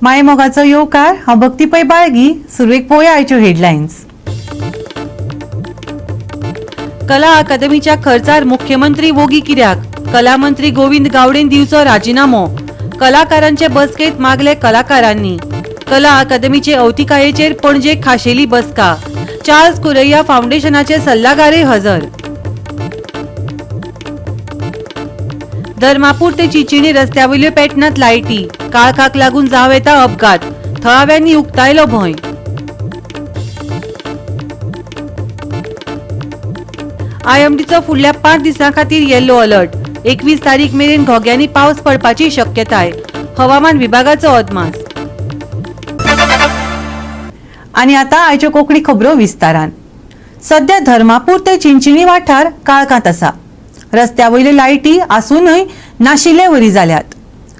मायमोगाचो येवकार. हांव भक्ती पै बाळगी. सुरवेक पळोवया आयच्यो हेडलायन्स. कला अकादमीच्या खर्चार मुख्यमंत्री वोगी कित्याक? कला मंत्री गोविंद गावडेन दिवचो राजिनामो. कलाकारांचे बसकेत मागले कलाकारांनी. कला अकादमीचे अवतिकायेचेर पणजे खाशेली बसका. चार्ल्स कुरैया फाउंडेशनाचे सल्लागारय हजर. धर्मापूर ते चिंचिणी रस्त्या वयल्यो पेटनात लायटी. काळखाक लागून जावं येता अपघात. थळाव्यांनी उक्तायलो भंय. आयएमडीचो फुडल्या 5 दिसां खातीर येलो अलर्ट. 21 तारीख मेरेन घोग्यांनी पावस पडपाची शक्यताय. हवामान विभागाचो अदमास. आनी आतां आयच्यो कोंकणी खबरो विस्तारान. सध्या धर्मापूर ते चिंचिणी वाठार काळखांत आसा. रस्त्या वयल्यो लायटी आसूनय नाशिल्ले वरी जाल्यात.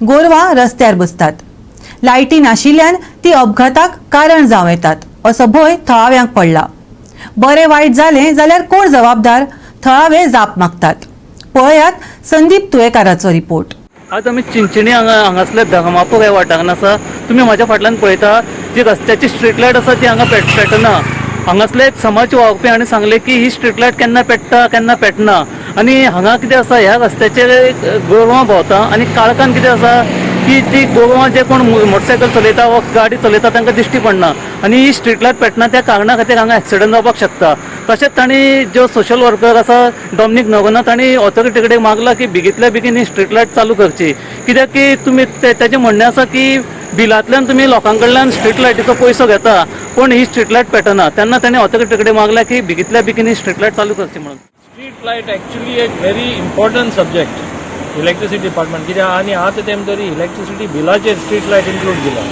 गोरवां रस्त्यार बसतात. लायटी नाशिल्ल्यान ती अपघाताक कारण जावं येतात असो भंय थळाव्यांक पडला. बरें वायट जालें जाल्यार कोण जबाबदार? थळावे जाप मागतात. पळयात संदीप तुयेकाराचो रिपोर्ट. आज आमी चिंचिणी हांगा हांगासले धर्मापूर ह्या वाठारान आसा. तुमी म्हाज्या फाटल्यान पळयता, जी रस्त्याची स्ट्रीट लायट आसा ती हांगा पेटना. हांगासले एक समाज वावुरपी हांणी सांगलें की ही स्ट्रीट लायट केन्ना पेट्टा, केन्ना पेटना. आनी हांगा कितें आसा, ह्या रस्त्याचेर गोरवां भोंवता आनी काळखान कितें आसा की ती गोरवां जे कोण मोटरसायकल चलयता वा गाडी चलयता तांकां दिश्टी पडना आनी ही स्ट्रीट लायट पेटना त्या कारणा खातीर हांगा एक्सिडंट जावपाक शकता. तशेंच तांणी ज्यो सोशल वर्कर आसा डॉमनीक नोगोना तांणी ऑथॉरिटी कडेन मागला की बेगींतल्या बेगीन ही स्ट्रीट लायट चालू करची, कित्याक की तुमी तेजें म्हणणें आसा की बिलांतल्यान तुमी लोकां कडल्यान स्ट्रीट लायटीचो पयसो घेता पूण ही स्ट्रीट लायट पेटना. तेन्ना तांणी ऑथॉरिटी कडेन मागला की बेगींतल्या बेगीन ही स्ट्रीट लायट चालू करची म्हणून. स्ट्रीट लायट एक्चुअली एक very important subject electricity department, कित्याक आनी आतां तेम तरी इलेक्ट्रिसिटी बिलाचेर स्ट्रीट लायट इन्क्लूड केला.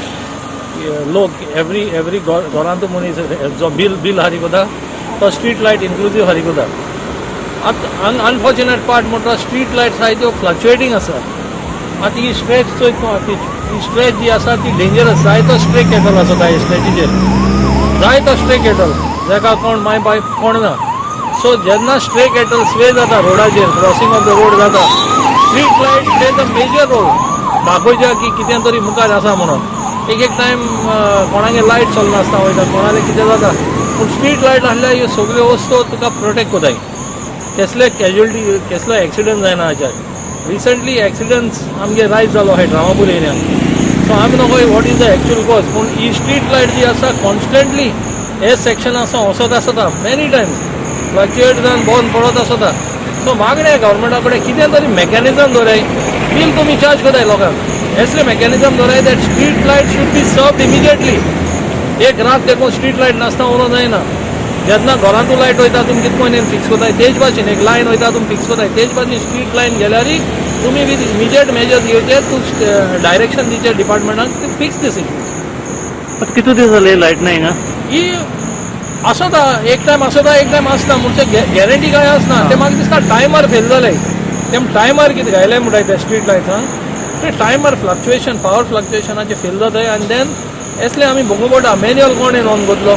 लोक एवरी एवरी घरांतू मनीस जो बील हारी कोता तो स्ट्रीट लायट इन्क्लुजीव हारी कोता. आतां अनफॉर्च्युनेट पार्ट म्हणटा, स्ट्रीट लायट्स आहाय त्यो फ्लक्च्युएटींग आसा. आतां ही स्ट्रेच चोयत तूं, आतां ही स्ट्रेच जी आसा ती डेंजरस. जायतो स्ट्रे कॅटल आसता ह्या स्ट्रेचीचेर, जायतो स्ट्रे कॅटल जाका कोण माय बाय कोण ना. सो जेन्ना स्ट्रे कॅटल स्वे जाता रोडाचेर, क्रॉसिंग ऑफ the road जाता, street light plays a major role दाखोवच्या की कितें तरी मुखार आसा म्हणून. एक एक टायम कोणागे लायट चलनासतना वयता, कोणाले कितें जाता, पूण स्ट्रीट लायट आसल्यार ह्यो सगल्यो वस्तू तुका प्रोटेक्ट कोताय. केसले कॅज्युअलिटी, केसलो एक्सिडंट जायना हाच्यार. रिसंटली एक्सिडंट्स आमगे रायज जालो आहाय ड्रामापूर एरियान. सो आमी नोकोय what is the actual cause, पूण ही स्ट्रीट लायट जी आसा कॉन्स्टंटली हे सेक्शन आसा वचत आसता, मेनी टायम्स फ्लक्च्युएट जावन बंद पडत आसता. सो मागणें गव्हर्मेंटा कडेन, कितें तरी मॅकॅनिजम दवराय. बील तुमी चार्ज करताय लोकांक, Ashleigh मॅकॅनिजम दवराय that street light should be served immediately. एक रात देखून स्ट्रीट लायट नासतना उरोंक जायना. जेन्ना घरांतू लायट वयता तुमी कितें कोण फिक्स करताय, तेज भाशेन एक लायन वयता तुमी फिक्स करताय, तेज भाशेन स्ट्रीट लायन गेल्यारय तुमी विथ इमिजिएट मेजर्स घेवचे, तूं डायरेक्शन दिवचे डिपार्टमेंटाक to fix this issue. आतां कितले दीस जाले लायट ना हिंगा? ही आसता, एक टायम आसता, एक टायम आसना, म्हणजे गॅरंटी काय आसना. ते म्हाका दिसता टायमर फेल जाले. ते टायमर कितें घायले म्हणटाय ते स्ट्रीट लायट्सांक, ते टायमर फ्लक्च्युएशन, पावर फ्लक्च्युएशनाचे फेल जाताय. आनी देन एसले आमी भोगूं पडटा. मॅन्युअल कोण येवन ऑन करतलो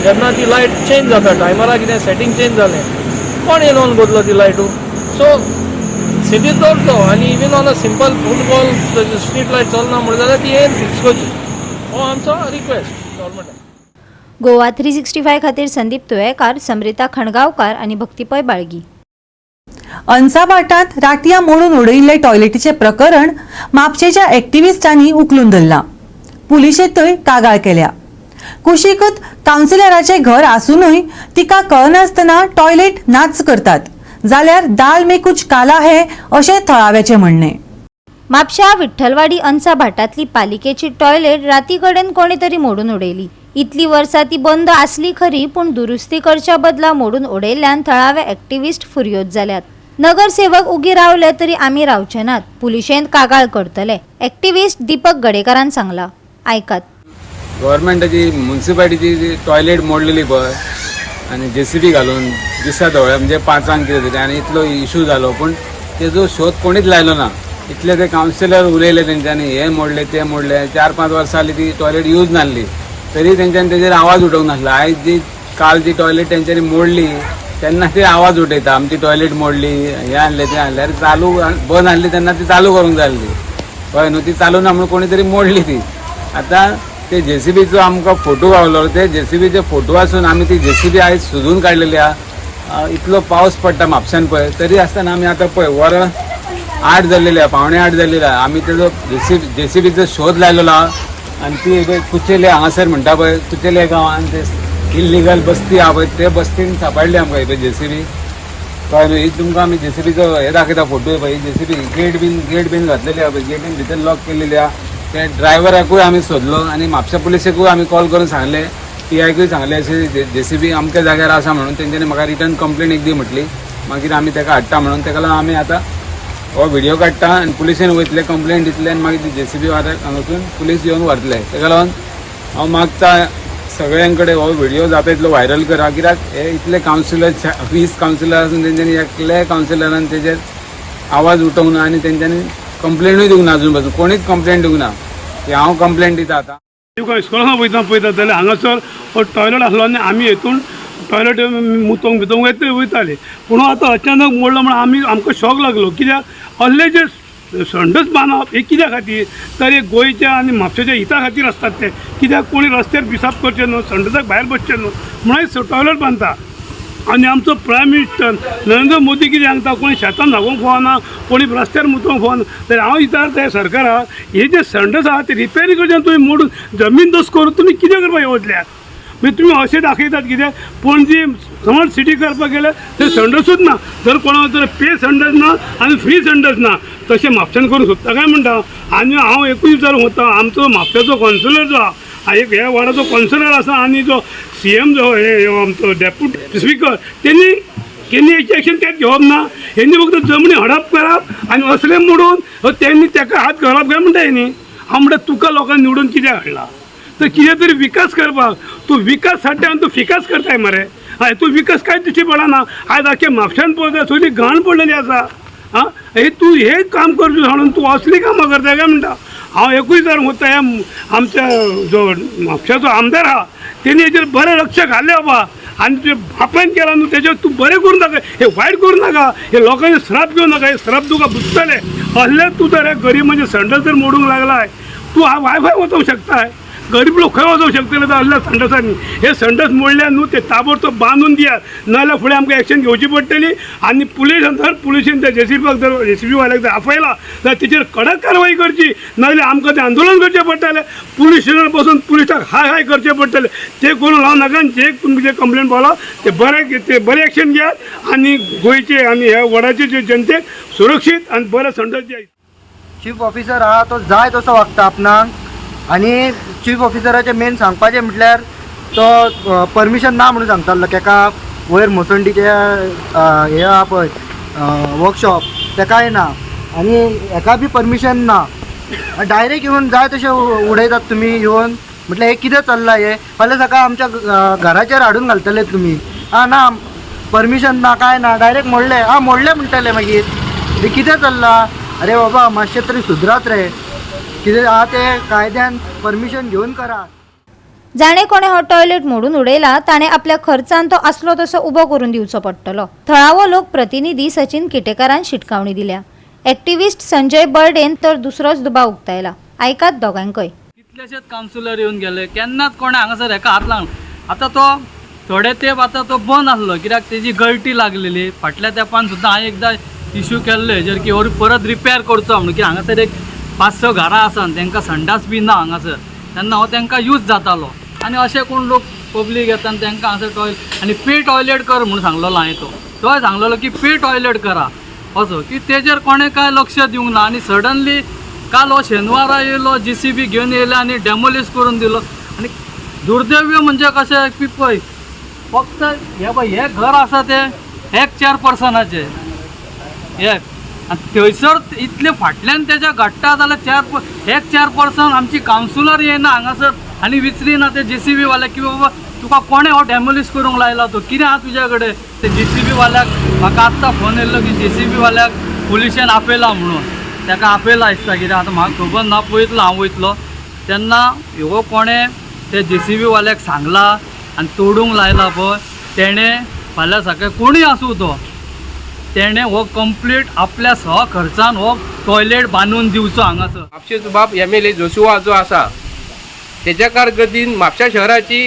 जेन्ना ती लायट चेंज जाता? टायमरा कितें सेटींग चेंज जालें, कोण येवन ऑन करतलो ती लायटू? सो सिटीत दवरचो आनी even on a simple phone call street light चलना म्हणून जाल्यार ती येवन फिक्स करची, हो आमचो रिक्वेस्ट गव्हर्मेंटाक. गोवा 365 खातीर संदीप तुयेकार, समृता खणगांवकार आनी भक्ती पै बाळगी. अंसाभाटात रातयां मोडून उडयिल्ले टॉयलेटीचे प्रकरण म्हापशेच्या एक्टिविस्टांनी उखलून धरलां. पुलिशेंतय कागाळ केल्या. कुशीकच कावन्सिलराचें घर आसूनय तिका कळनासतना टॉयलेट नाच करतात जाल्यार दाल में कुछ काला है अशें थळाव्याचें म्हणणें. म्हापशा विठ्ठलवाडी अंसा भाटांतली पालिकेची टॉयलेट राती कडेन कोणी तरी मोडून उडयली. इतली वर्सां ती बंद आसली खरी, पूण दुरुस्ती करच्या बदला मोडून उडयल्ल्यान थळावे एक्टिविस्ट फुर्योज जाल्यात. नगरसेवक उगी रावले तरी आमी रावचे नात, पुलिशेंत कागाळ करतले, एक्टिविस्ट दीपक गडेकारान सांगला. आयकात. गव्हर्मेंटाची म्युन्सिपालिटीची जी टॉयलेट मोडलेली पळय आनी जेसीबी घालून दिसा दोळ्या, म्हणजे 5 कितें तरी आनी इतलो इशू जालो, पूण तेजो शोध कोणीच लायलो ना. इतले ते कावन्सिलर उलयले, तेंच्यांनी हे मोडले, ते मोडले. 4-5 वर्सां जाली ती टॉयलेट यूज नासली, तरी तेंच्यांनी तेजेर आवाज उठोवंक नासलो. आयज जी काल जी टॉयलेट तेंच्यांनी मोडली तेन्ना ते आवाज उठयता, आमची टॉयलेट मोडली, हें आणलें, तें आणलें. अरे, चालू बंद आहली तेन्ना ती चालू करूंक जाय आसली, कळ्ळें न्हू? ती चालू ना म्हणून कोणी तरी मोडली ती. आतां ते जेसीबीचो आमकां फोटो गावलो, ते जेसीबीचे फोटो आसून आमी ती जेसीबी आयज सोदून काडलेली आहा. इतलो पावस पडटा म्हापश्यान पळय, तरी आसतना आमी आतां पळय वरां 8 जाल्लेली आहा, 7:45 जाल्लेली आहा. आमी तेजो जेसीबीचो शोध लायलेलो आहा आनी ती पळय कुचेले हांगासर म्हणटा पळय, कुचेले गांवान ते इल्लिगल बस्ती आहा पळय, ते बस्तीन सापडली आमकां ही जेसीबी. कळ्ळें न्हू? ही तुमकां आमी जेसीबीचो हे दाखयता फोटो. पळय जेसीबी गेट बीन घातलेली आहा पळय, गेटीन भितर लॉक केलेली आहा. ते ड्रायव्हराकूय आमी सोदलो आनी म्हापशा पुलिसेकूय आमी कॉल करून सांगलें, पीआयकूय सांगलें अशें जेसीबी अमक्या जाग्यार आसा म्हणून. तेंच्यांनी म्हाका रिटर्न कंप्लेन एक दी म्हटली, मागीर आमी तेका हाडटा म्हणून. तेका लागून आमी आतां हो व्हिडियो काडटा आनी पुलिशेन वयतले, कंप्लेन दितले आनी मागीर ती जेसीबी हांगासून पुलीस येवन व्हरतले. तेका लागून हांव मागता सगळ्यां कडेन हो व्हिडियो जाता इतलो व्हायरल करा, कित्याक हे इतले कावन्सिलर 20 कावन्सिलर आसून तेंच्यांनी एकल्या कावन्सिलरान तेजेर आवाज उठोवंक ना आनी तेंच्यांनी कंप्लेनूय दिवंक ना. अजून पासून कोणीच कंप्लेन दिवंक ना, की हांव कंप्लेन दिता आतां. इस्कॉलान वयता पळयता जाल्यार हांगासर हो टॉयलेट आसलो आनी आमी हेतून टॉयलेट मुतोंक बितोंक वयताले, पूण आतां अचानक मोडलो म्हण आमी आमकां शॉक लागलो. कित्याक असले जे संडस बांदप हे कित्या खातीर तर हे गोंयच्या आनी म्हापशेच्या हिता खातीर आसतात ते. कित्याक कोणी रस्त्यार पिसाप करचें न्हू, संडसाक भायर बसचें न्हू म्हणून टॉयलेट बांदता. आनी आमचो प्रायम मिनिस्टर नरेंद्र मोदी कितें सांगता, कोणी शेतान हागोवंक फावना, कोणी रस्त्यार मुतोवंक फावना. तर हांव विचारता सरकाराक, हे जे संडस आहा ते रिपेरींग करचें तुमी मोडून जमीन दोस करून तुमी कितें करपाक येवजल्यात? मागीर तुमी अशें दाखयतात कितें पणजी समज सिटी करपाक गेल्यार ते संडसूच ना, जर कोणा तर पे संडस ना आनी फ्री संडस ना, तशें म्हापश्यान करूंक सोदता काय म्हणटा. आनी हांव एकूय विचारूंक सोदता, आमचो म्हापश्याचो कॉन्सुलर जो आहा, एक ह्या वॉर्डाचो कॉन्सुलर आसा आनी जो सीएम जो हे आमचो डेप्युटी स्पिकर, तेणी केन्ना हेची एक्शन कांयच घेवप ना. हेणी फक्त जमनी हडप करप आनी असलें मोडून तेणी तेका हात घालप काय म्हणटा हेणी. हांव म्हणटा तुका लोकांनी निवडून कित्याक हाडला तर कितें तरी विकास करपाक, तूं विकास हाडटा आनी तूं फिकास करताय मरे. हय, तूं विकास कांय दिश्टी पडना. आयज आख्खे म्हापश्यान पळयता सगळी घाण पडलेली आसा. आं, हे तूं हें काम करचें सोडून तूं असलीं कामां करता काय म्हणटा. हांव एकूय विचारूंक सोदता, ह्या आमच्या जो म्हापश्याचो आमदार आहा तेणी हेचेर बरें लक्ष घालें बाबा, आनी तुजें बापायन केलां न्हू तेजेर तूं बरें करूं नाका, हें वायट करूं नाका, हे लोकांचे श्राप घेवं नाका, हे श्राप तुका बुजतले. असलें तूं जर गरीब म्हणजे संडस जर मोडूंक लागलाय, तूं वायफाय वचोंक शकताय, गरीब लोक खंय वचोंक शकतले तर असल्या संडसांनी. हे संडस मोडल्या न्हू ते ताबडतोब बांदून दियात, नाजाल्यार फुडें आमकां एक्शन घेवची पडटली. आनी पुलीस जर पुलिशेन त्या जेसीबीक जर जेसीबी वाल्याक जर आपयला जाल्यार तेचेर कडक कारवाय करची, नाजाल्यार आमकां तें आंदोलन करचें पडटलें. पुलीस स्टेशनार बसून पुलिसाक हाय हाय करचें पडटलें. तें करूंक लावं नाका. जे तुमी जे कंप्लेन पावला ते बरें एक्शन घेयात आनी गोंयचे आनी ह्या वॉर्डाचे जे जनतेक सुरक्षीत आनी बरें संडस दियात. चीफ ऑफिसर आहा तो जाय तसो वागता आपणाक, आनी चीफ ऑफिसराचें मेन सांगपाचें म्हटल्यार तो परमिशन ना म्हणून सांगतालो तेका वयर मोसंडीचे हे आहा पळय वर्कशॉप तेकाय ना, आनी हेका बी परमिशन ना. डायरेक्ट येवन जाय तशें उडयतात तुमी येवन, म्हटल्यार हें कितें चल्लां हें. फाल्यां सकाळ आमच्या घराचेर हाडून घालतले तुमी. आं ना परमिशन ना कांय ना, डायरेक्ट मोडलें. आं मोडलें म्हणटले मागीर हें कितें चल्लां. अरे बाबा मातशें तरी सुदरात रे, कितें आहा तें कायद्यान परमिशन घेवन करा. जाणे कोणे हो टॉयलेट मोडून उडयला ताणें आपल्या खर्चान तो आसलो तसो उबो करून दिवचो पडटलो. थळावो लोक प्रतिनिधी सचिन किटेकारान शिटकावणी दिल्या. एक्टिविस्ट संजय बर्डेन तर दुसरोच दुबाव उक्तायला. आयकात दोगांकय. कितलेशेच कावन्सिलर येवन गेले, केन्नाच कोणें हांगासर हेका हात लागना. आतां तो थोडे तेंप आतां तो बंद आसलो कित्याक तेजी गळटी लागलेली. फाटल्या तेंपान सुद्दां हांवें एकदां इश्यू केल्लो हेजेर की हो परत रिपेर करचो म्हणून, की हांगासर एक 5-6 घरां आसा आनी तेंकां संडास बी ना हांगासर, तेन्ना हो तेंकां यूज जातालो. आनी अशें कोण लोक पब्लीक येता आनी तेंकां हांगासर टॉयलेट आनी पे टॉयलेट कर म्हणून सांगलेलो हांवें, तोय सांगलेलो की पे टॉयलेट करा असो, की तेजेर कोणें कांय लक्ष दिवंक ना. आनी सडनली काल हो शेनवारा येयलो, जेसीबी घेवन येयले आनी डेमोलिश करून दिलो. आनी दुर्दैव म्हणजे कशें की पळय फक्त हे पळय हें घर आसा तें एक 4 पर्सनाचें एक, आनी थंयसर इतले फाटल्यान तेज्या घडटा जाल्यार 4 पर्सन आमची कावन्सिलर येयना हांगासर आनी विचरिना ते जेसीबी वाल्याक की बाबा तुका कोणें हो डेमोलिश करूंक लायला, तो कितें आहा तुज्या कडेन. ते जेसीबी वाल्याक म्हाका आत्तां फोन येयल्लो की जेसीबी वाल्याक पुलिशेन आपयला म्हणून, ताका आपयला दिसता कित्याक आतां म्हाका खबर ना, पळयतलो हांव वयतलो तेन्ना हो कोणें ते जेसीबी वाल्याक सांगला आनी तोडूंक लायला पळय तेणें फाल्यां सकाळीं कोणूय आसूं तो तेणें हो कंप्लीट आपल्या सह खर्चान हो टॉयलेट बांदून दिवचो हांगासर. म्हापशेचो बाब एमएलए जोशुआ जो आसा तेच्या कारकिर्दीन म्हापशा शहराची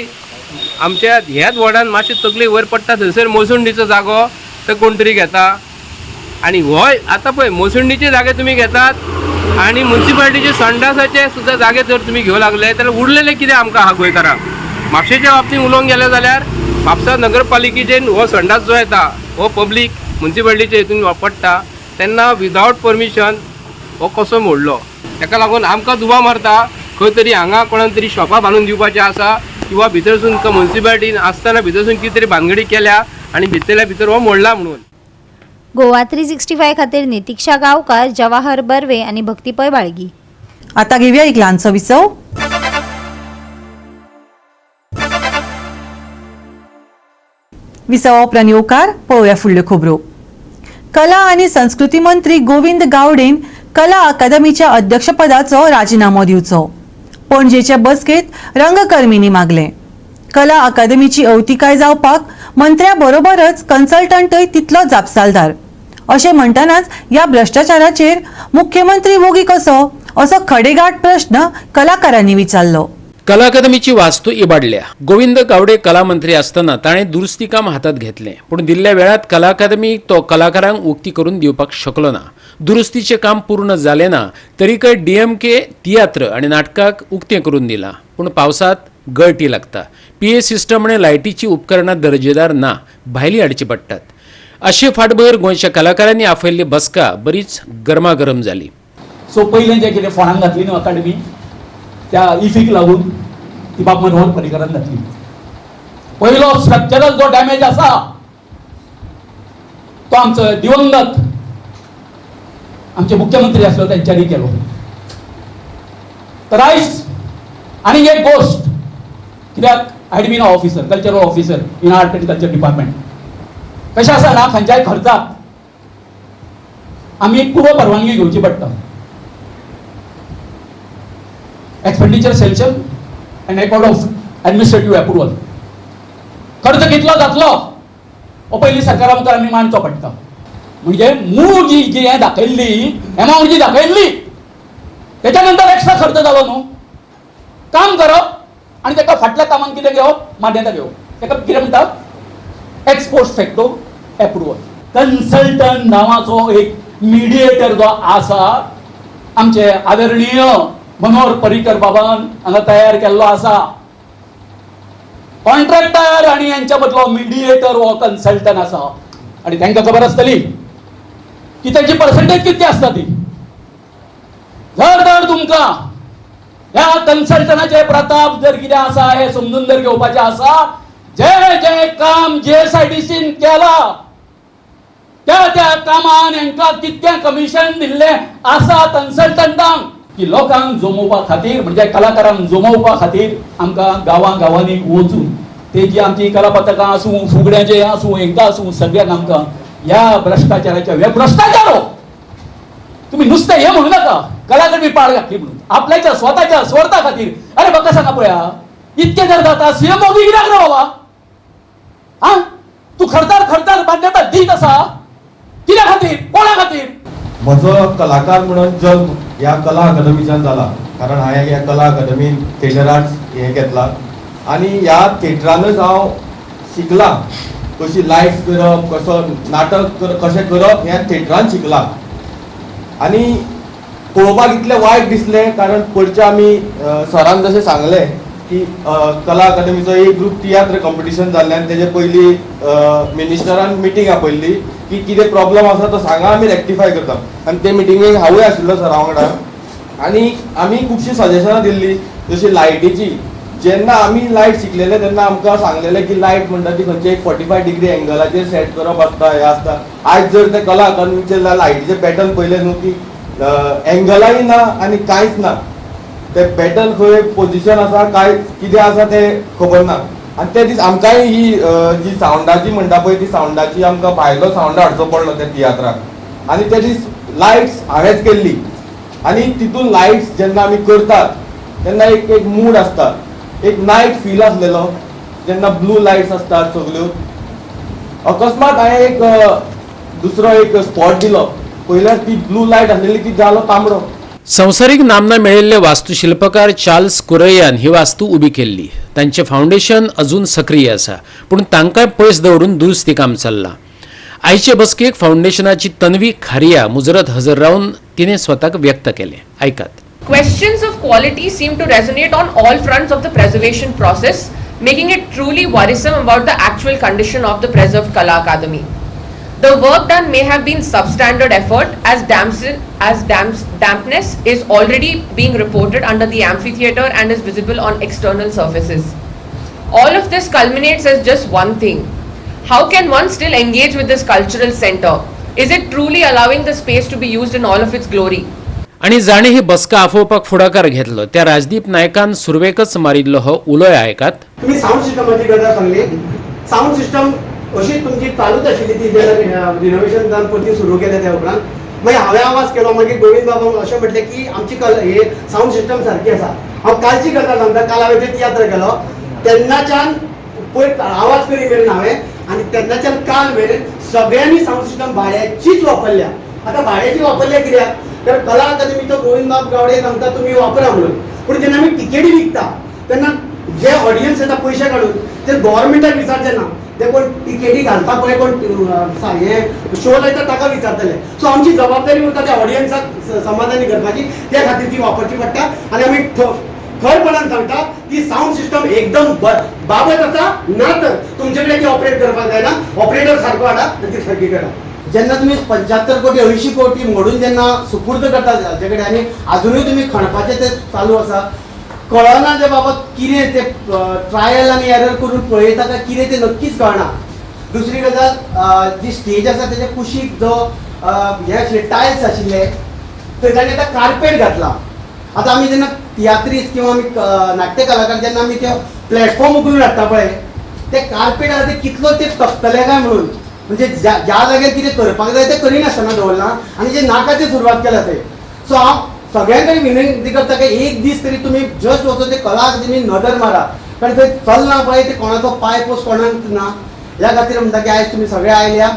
आमच्या ह्याच वॉर्डान मातशी तकली वयर पडटा थंयसर मोसुंडीचो जागो तो कोण तरी घेता आनी होय आतां पळय मोसुंडीचे जागे तुमी घेतात आनी मुन्सिपालिटीचे संडासाचे सुद्दां जागे जर तुमी घेवं लागले जाल्यार उरलेले कितें आमकां आहा गोंयकारांक. म्हापशेच्या बाबतींत उलोवंक गेले जाल्यार म्हापसा नगरपालिकेचेर हो संडास जो येता हो पब्लीक मुन्सिपालिटीच्या हितून पडटा तेन्ना विदावट परमिशन हो कसो मोडलो. ताका लागून आमकां दुबाव मारता खंय तरी हांगा कोणाक तरी शॉपां बांदून दिवपाचें आसा किंवा भितरसून मुन्सिपालिटीन आसतना भितरसून कितें तरी भानगडी केल्या आनी भितरल्या भितर हो मोडला म्हणून. गोवा 365 खातीर नितिक्षा गांवकार, जवाहर बर्वे आनी भक्ती पै बाळगी. आता घेऊया एक ल्हानसो विसव. विसवा उपरांत येवकार पळोवया फुडल्यो खबरो. कला आनी संस्कृती मंत्री गोविंद गावडेन कला अकादमीच्या अध्यक्षपदाचो राजिनामो दिवचो. पणजेचे बसकेत रंगकर्मींनी मागलें. कला अकादमीची अवतिकाय जावपाक मंत्र्या बरोबरच कन्सल्टंटय तितलो जापसालदार अशें म्हणटनाच ह्या भ्रश्टाचाराचेर मुख्यमंत्री वोगी कसो असो खडेगाठ प्रश्न कलाकारांनी विचारलो. कला अकादमीची वास्तू इबाडल्या. गोविंद गावडे कला मंत्री आसतना ताणें दुरुस्ती काम हातात घेतलें, पूण दिल्ल्या वेळात कला अकादमी तो कलाकारांक उक्ती करून दिवपाक शकलो ना. दुरुस्तीचें काम पूर्ण जालें ना तरीकय डीएमके तियात्र आनी नाटकाक उक्तें करून दिलां, पूण पावसांत गळटी लागता. पीए सिस्टम आनी लायटीची उपकरणां दर्जेदार ना, भायली हाडची पडटात. अशे फाटभर गोंयच्या कलाकारांनी आपयल्ली बसका बरीच गरमागरम जाली. सो पयलें जें कितें फोंडान घातली न्हू अकादमी त्या इफीक लागून ती बाब मनोहर पर्रीकरान घातली. पयलो स्ट्रक्चरल जो डॅमेज आसा तो आमचो दिवंगत आमचे मुख्यमंत्री आसलो तेंच्यांनी केलो. तर आयज आनी एक गोश्ट कित्याक I had been a officer, cultural officer in art and culture department. कशें आसा ना खंयच्याय खर्चाक आमी पूर्व परवानगी घेवची पडटा. Expenditure sanction and record of administrative approval. खर्च कितलो जातलो हो पयलीं सरकारा मुखार आमी मांडचो पडटा. म्हणजे मूळ जी जी हें दाखयल्ली एमावंट जी दाखयल्ली तेच्या नंतर एक्स्ट्रा खर्च जालो न्हू. काम करप आनी ताका फाटल्या कामाक कितें घेवप, मान्यता घेवप, ताका कितें म्हणटा एक्सपोस्ट फॅक्टो एप्रुवल. कन्सल्टंट नांवाचो एक मिडिएटर जो आसा आमचे आदरणीय मनोहर पर्रीकर बाबान हांगा तयार केल्लो आसा. कॉन्ट्रॅक्टर आनी यांच्या मदलो मिडिएटर हो कन्सल्टंट आसा आनी तांकां खबर आसतली की तांची पर्संटेज कितली आसता ती. जर तर तुमकां ह्या कन्सल्टंटाचे प्रताप जर कितें आसा हे समजून जर घेवपाचें आसा, जे जे काम जीएसआयडीसीन केलां त्या त्या कामान हांकां कितकें कमिशन दिल्लें आसा कन्सल्टंटांक की लोकांक जमोवपा खातीर म्हणजे कलाकारांक जमोवपा खातीर आमकां गांवां गांवांनी वचून ते जी आमची कला पथकां आसूं, फुगड्यांचे आसूं, हेंकां आसूं, सगळ्यांक आमकां ह्या भ्रश्टाचाराच्या हे भ्रश्टाचार हो. तुमी नुस्तें हें म्हणू नाका कलाकार बी पाड घातली म्हणून आपल्याच्या स्वताच्या स्वर्था खातीर. अरे म्हाका सांगा पळया इतकें जर जाता सीएम मोगी कित्याक रे बाबा? आं तूं खर्चार खर्चार मान्यता दीत आसा कित्या खातीर, कोणा खातीर? म्हजो कलाकार म्हणून जल्म ह्या कला अकादमीच्यान जाला, कारण हांवें ह्या कला अकादमीन थिएटर आर्ट्स हें घेतला आनी ह्या थिएटरानच हांव शिकलां कशी लायट्स करप, कसो नाटक कशें करप हें थिएटरान शिकलां. आनी पळोवपाक इतलें वायट दिसलें कारण पयरच्या आमी सरान जशें सांगलें की कला अकादमीचो एक ग्रूप तियात्र कॉम्पिटिशन जाल्लें आनी तेजे पयलीं मिनिस्टरान मिटींग आपयल्ली की कितें प्रॉब्लम आसा तो सांगा आमी रेक्टिफाय करता. आनी ते मिटिंगेक हांवूय आशिल्लो सरा वांगडा आनी आमी खुबशीं सजेशनां दिल्लीं, जशी लायटीची. जेन्ना आमी लायट शिकलेले तेन्ना आमकां सांगलेलें की लायट म्हणटा ती खंयचे एक 45 डिग्री एंगलाचेर सेट करप आसता, हें आसता. आयज जर ते कला अकादमीचे लायटीचे पॅटर्न पळयले न्हू की एंगलाय ना आनी कांयच ना, ते पॅटर्न खंय पोजिशन आसा काय कितें आसा तें खबर ना. आनी ते दीस आमकांय ही जी सावंडाची म्हणटा पळय ती सावंडाची आमकां भायलो सावंड हाडचो पडलो त्या तियात्राक. आनी ते दीस लायट्स हांवेंच केल्ली आनी तितून लायट्स जेन्ना आमी करतात तेन्ना एक एक मूड आसता, एक नायट फील आसलेलो जेन्ना ब्लू लायट्स आसतात सगल्यो. अकस्मात हांवें एक दुसरो एक स्पॉट दिलो, पयल्यार ती ब्लू लायट आसलेली ती जालो तांबडो. संवसारीक नामना मेळिल्ले वास्तुशिल्पकार चार्ल्स कुरैयान ही वास्तू उबी केल्ली. तांचें फावंडेशन अजून सक्रीय आसा, पूण तांकांय पयस दवरून दुरुस्ती काम चल्लां. आयचे बसकेक फावंडेशनाची तन्वी खारिया मुजरत हजर रावन तिणें स्वताक व्यक्त केलें. आयकात. Questions of quality seem to resonate on all fronts of the preservation process, making it truly worrisome about the actual condition of the preserved Kala Akademi. The work done may have been substandard effort, as dampness is already being reported under the amphitheater and is visible on external surfaces. All of this culminates as just one thing. How can one still engage with this cultural center? Is it truly allowing the space to be used in all of its glory? आनी जाणें ही बसका आफोवपाक फुडाकार घेतलो त्या राजदीप नायकान सुरवेकच मारिल्लो हो उलोय आयकात. तुम्ही साऊंड सिस्टमाची गजाल सांगली. साऊंड सिस्टम अशी तुमची चालूच आशिल्ली ती जेन्ना रिनोवेशन जावन परती सुरू केलें त्या उपरांत मागीर हांवें आवाज केलो. मागीर गोविंद बाबान अशें म्हटलें की आमची कल हे साऊंड सिस्टम सारकी आसा. हांव कालची गजाल सांगता. काल हांवें ते तियात्र केलो तेन्नाच्यान पयर आवाज करी मेरेन हांवें आनी तेन्नाच्यान काल मेरेन सगळ्यांनी साऊंड सिस्टम भाड्याचीच वापरल्या. आतां भाड्याची वापरल्या कित्याक तर कला अकादमीचो गोविंदबाब गावडे सांगता तुमी वापरा म्हणून, पूण जेन्ना आमी टिकेटी विकता तेन्ना जे ऑडियन्स येता पयशे काडून ते गव्हर्मेंटाक विचारचे ना, ते कोण टिकेटी घालता पळय कोण हे शो लायता ताका विचारतले. सो आमची जबाबदारी उरता त्या ऑडियन्साक समाधानी करपाची, त्या खातीर ती वापरची पडटा. आनी आमी खरपणान सांगता ती साऊंड सिस्टम एकदम बाबत आसा, ना तर तुमचे कडेन ती ऑपरेट करपाक जायना. ऑपरेटर सारको हाडा आनी ती सारकी करा. जेन्ना तुमी 75 कोटी 80 कोटी मोडून जेन्ना सुपूर्द करता जाचे कडेन आनी आजुनूय तुमी खणपाचें तें चालू आसा, कळना जे बाबा कितें ते ट्रायल आनी एरर करून पळयता काय कितें तें नक्कीच कळना. दुसरी गजाल, जी स्टेज आसा तेच्या कुशीक जो हे आशिल्ले टायल्स आशिल्ले थंय ताणें आतां कार्पेट घातला. आतां आमी जेन्ना तियात्रीस किंवा आमी नाट्य कलाकार जेन्ना आमी ते प्लॅटफॉर्म उखलून हाडटा पळय ते कार्पेट आसा ते कितलो ते तपतले काय म्हणून, म्हणजे ज्या जाग्यार कितें करपाक जाय तें करिनासतना दवरलां आनी जे नाका तें सुरवात केला थंय. सो हांव सगळ्यां कडेन विनंती करता की एक दीस तरी तुमी जस्ट वचून ते कला अकादमी नदर मारा, कारण थंय चल्लां पळय ते कोणाचो पांय पोस कोणाक ना. ह्या खातीर म्हणटा की आयज तुमी सगळे आयल्या,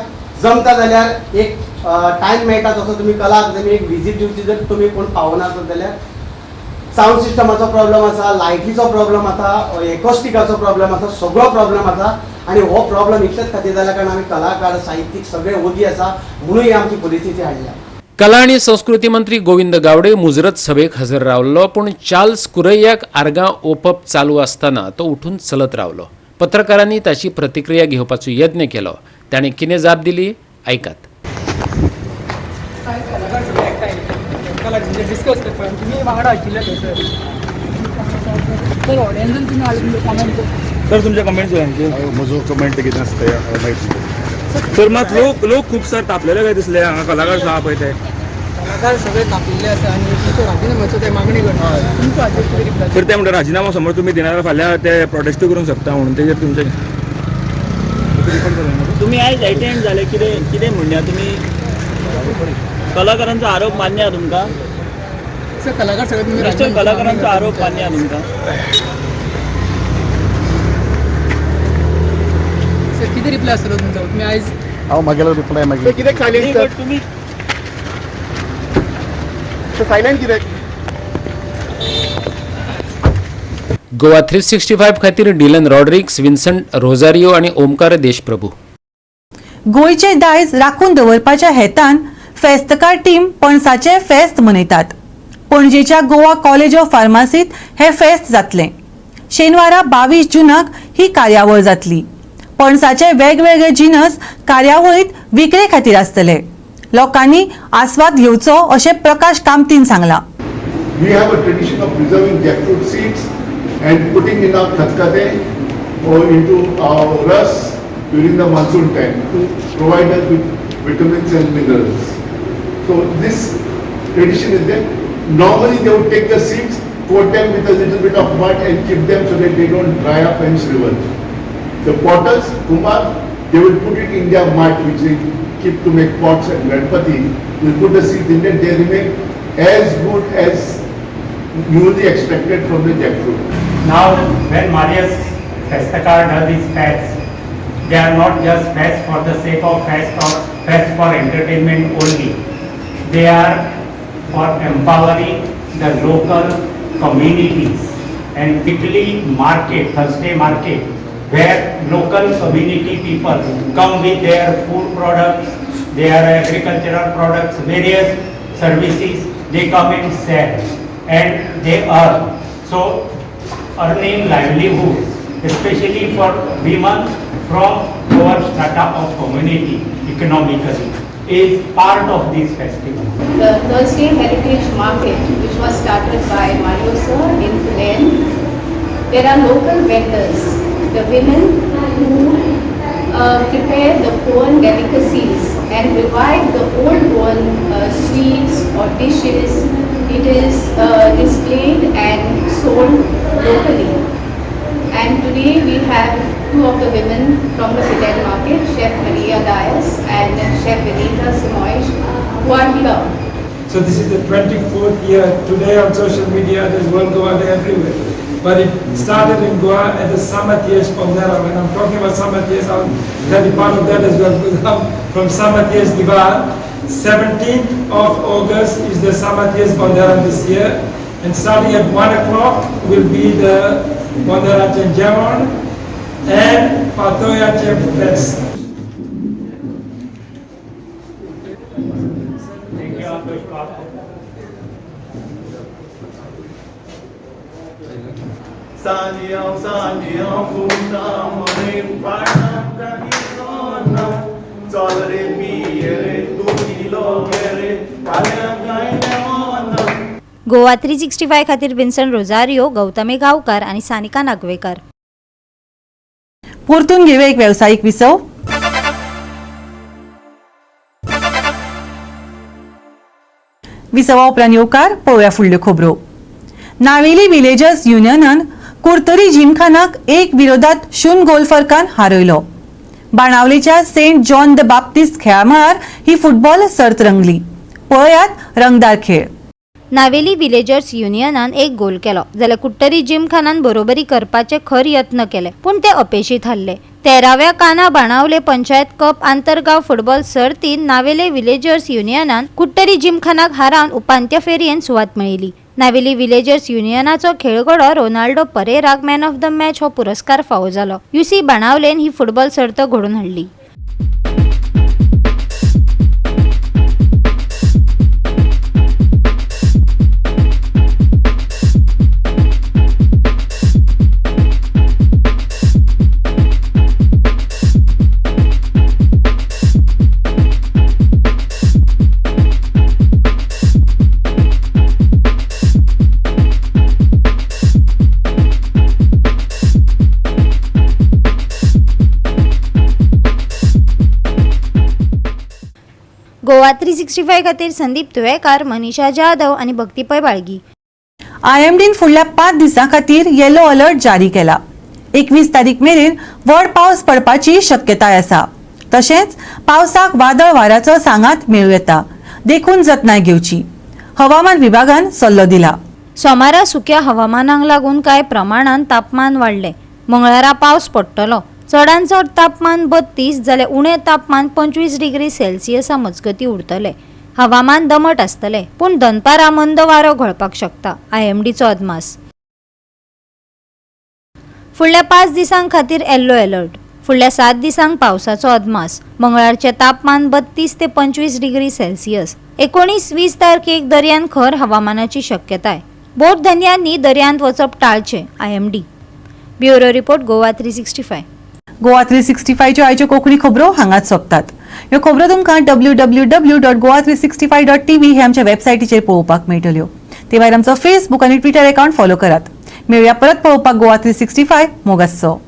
जमता जाल्यार एक टायम मेळटा तसो तुमी कला अकादमी एक विजीट दिवची. जर तुमी कोण पावना आसत जाल्यार सावंड सिस्टमाचो प्रॉब्लम आसा, लायटीचो प्रॉब्लम आसा, एकॉस्टिकाचो प्रॉब्लम आसा, सगळो प्रॉब्लम आसा. आनी हो प्रॉब्लम इतलेच खातीर जाला कारण आमी कलाकार साहित्यीक सगळे ओगी आसा म्हणून ही आमची परिस्थिती हाडल्या. कला आनी संस्कृती मंत्री गोविंद गावडे मुजरत सभेक हजर रावलो, पूण चार्ल्स कुरैयाक आर्गां ओंपप चालू आसतना तो उठून चलत रावलो. पत्रकारांनी ताची प्रतिक्रिया घेवपाचो यत्न केलो. ताणें कितें जाप दिली आयकात. सर तुमचे कमेंट्स म्हजो कमेंट कितें आसता माहिती सर. मात लोक लोक खूब सर तापलेले काय दिसले हांगा कलाकार आसा पळय ते कलाकार सगळे तापिल्ले आसा आनी तुमचो राजिनाम्याचो ते मागणी करता. तुमचो हाचेर कितें रिप्लाय? सर ते म्हणटा राजिनामो समज तुमी दिना जाल्यार फाल्यां ते प्रोटेस्टूय करूंक शकता म्हणून तेजेर तुमचे तुमी आयज एटेंड जाले कितें कितें म्हणया तुमी कलाकारांचो आरोप मान्य आहा तुमकां? सर कलाकार सगळे तुमी कलाकारांचो आरोप मान्य आहा तुमकां? सर कितें रिप्लाय आसतलो तुमचो तुमी आयज? हांव मागेलो रिप्लाय मागीर कित्याक सायलेंट सर तुमी? सायलेंट कित्याक? गोवा 365 खातीर डिलन रॉड्रिक्स, विन्संट रोजारियो आनी ओमकार देशप्रभू. गोंयचे दायज राखून दवरपाच्या हेतान फेस्तकार टीम पणसाचे फेस्त मनयतात. पणजेच्या गोवा कॉलेज ऑफ फार्मासीत हे फेस्त जातलें. शेनवारा 22 जूनाक ही कार्यावळ जातली. पणसाचे वेगवेगळे जिनस कार्यावळीत विक्रे खातीर आसतले. लोकांनी आस्वाद घेवचो अशें प्रकाश कामतीन सांगलां. We have a tradition of preserving jackfruit seeds and putting in our khatkate or into our ras during the monsoon time to provide us with vitamins and minerals. So this tradition is there. Normally they would take the seeds, coat them with a little bit of mud and keep them so that they don't dry up and shrivel. The potters, Kumar, they will put it in their mud which they keep to make pots and Ganpati, will put the seeds in there, they remain as good as newly extracted from the jackfruit. Now when Marius Festakar does his fest, they are not just fest for the sake of fest or fest for entertainment only. They are for empowering the local communities and weekly market, Thursday market, where local community people come with their food products, their agricultural products, various services, they come and sell and they earn. So earning livelihood, especially for women from lower strata of community economically, is part of this festival. The Thursday Heritage Market, which was started by Mario sir in Pune. There are local vendors, the women who prepare the Goan delicacies and revive the old Goan sweets or dishes. It is displayed and sold locally. And today we have two of the women from the Fidel Market, Chef Maria Dias and Chef Vinita Simoes, who are here. So this is the 24th year. Today on social media, there's World Goa Day everywhere. But it started in Goa at the Samatias Pondera. When I'm talking about Samatias, I'll tell you part of that as well, because I'm from Samatias Divar. 17th of August is the Samatias Bondera this year. And starting at 1 o'clock will be the Bondera Jamon and Patoya Fest. Thank you, Ankush Babu. सांजियांव सांजियांव फुलां मोरे पाणां काडीसोना चल रे पिये रे तूं kilo घे रे फाल्यां कांय मेवना. गोवा 365 खातीर विन्सन रोजारियो, गौतमी गांवकार आनी सानिका नागवेकर. परतून घेवया एक वेवसायीक विसव. विसवा उपरांत येवकार. पळोवया फुडल्यो खबरो. नावेली विलेजर्स युनियनान कुर्तरी जिमखानाक 1-0 गोल फरकान हारयलो. बाणावलेच्या सेंट जॉन the बाप्तिस्त खेळामळार ही फुटबॉल सर्त रंगली. पळयात रंगदार खेळ. नावेली विलेजर्स युनियनान 1 गोल केलो जाल्यार कुट्टरी जिमखानान बरोबरी करपाचे खर यत्न केले, पूण ते अपेशी थारले. 13व्या काना बाणावले पंचायत कप आंतरगांव फुटबॉल सर्तीन नावेले विलेजर्स युनियनान कुट्टरी जिमखानाक हारावन उपांत्य फेरयेन सुवात मेळयली. नावेली विलेजर्स युनियनाचो खेळगडो रोनाल्डो परेराक मॅन ऑफ the match हो पुरस्कार फावो जालो. युसी बाणावलेन ही फुटबॉल सर्त घडोवन हाडली. गोवा 365 खातीर संदीप तुवेकार, मनीषा जाधव आनी भक्ती पै बाळगी. आयएमडीन फुडल्या 5 दिसां खातीर येलो अलर्ट जारी केला. 21 तारीख मेरेन व्हड पावस पडपाची शक्यताय आसा. तशेंच पावसाक वादळ वाऱ्याचो सांगात मेळूं येता, देखून जतनाय घेवची, हवामान विभागान सल्लो दिला. सोमारा सुक्या हवामानाक लागून कांय प्रमाणान तापमान वाडलें. मंगळारा पावस पडटलो. चडान चड तापमान 32 जाल्यार उणें तापमान 25 डिग्री सेल्सियसा मजगतीं उरतलें. हवामान दमट आसतलें, पूण दनपारां मंद वारो घोळपाक शकता, आयएमडीचो अदमास. फुडल्या 5 दिसां खातीर येल्लो अलर्ट. फुडल्या 7 दिसांक पावसाचो अदमास. मंगळारचें तापमान 32 ते 25 डिग्री सेल्सियस. 19-20 तारखेक दर्यांत खर हवामानाची शक्यताय. बोट धनयांनी दर्यांत वचप टाळचें, IMD. Bureau report, Goa 365. Goa 365च्यो आयच्यो कोंकणी खबरो हांगाच सोंपतात. ह्यो खबरो तुमकां www.goa365.tv हे आमच्या वेबसायटीचेर पळोवपाक मेळटल्यो. ते भायर आमचो फेसबूक आनी ट्विटर अकाउंट फॉलो करात. मेळुया परत पळोवपाक गोवा 365. मोगासो.